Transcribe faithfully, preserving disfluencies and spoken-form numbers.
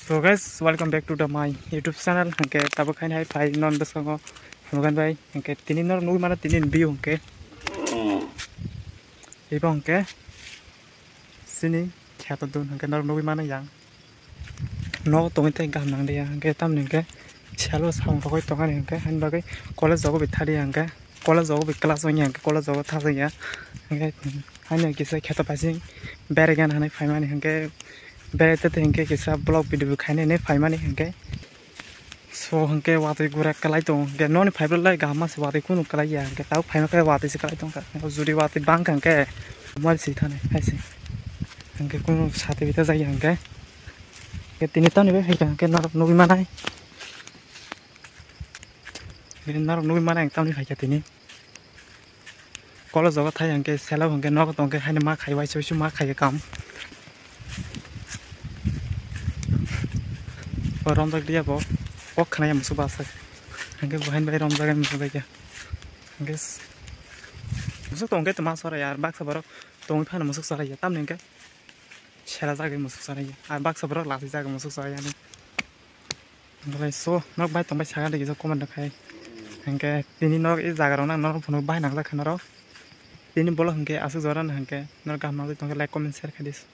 So guys, welcome back to the my YouTube channel. Hingke tabuk khaini hai phai non bwskango phunugan bai. Hingke tini norok nugwi mano tini ni view hingke. Ibo hingke sini kheto dun hingke norok nugwi mano yang. Nogo tongwi tei gaham nang liya hingke tamni hingke salo samung rogwi tongani hingke hani bagwi college rogo bai thaliya hingke college rogo bai class wngya hingke college rogo thajak ya hingke haino kisa kheto paising berai gana hinwi phaimani hingke berai tete hingke kisa vlog video bo khaina hinwi phaimani hingke so hingke watwi gura kwlai tongo hingke noni phaibrwlai kaham se watwi kunu kwlai ya hingke tabuk phaima khe watwi se kwlai tongkha judi watwi bangkha hingke mari si thani hai se hingke kunu sati bita jaya hingke. Hingke tini tamni bai phaikha hingke norok nugwi manai. Hingke norok nugwi manai ang tamni phaikha tini. College o thai hingke selo hingke nogo tongkhe haino ma khai waisa waisa ma khai kam. O romjak dia bo kok khna ya musu basa. Hingke bo haino bai romjak musu bai khe. Hingke s-, musu tongkhe toma sora ya baksa borok tongwi phano musu sora ya tamni hingke. Sera jagwi musu sora ya. Ar baksa borok lasi jagwi musu sora ya ni. Hingke so, norok bai tongbai sakha de kisa comment rok khai. Hingke tini norok e jaga rok nang norok phunuk bai nang jakha norok. Tini bolok hingke aswk jora no hingke norok kaham nang tongkhe like, comment, share khai dis.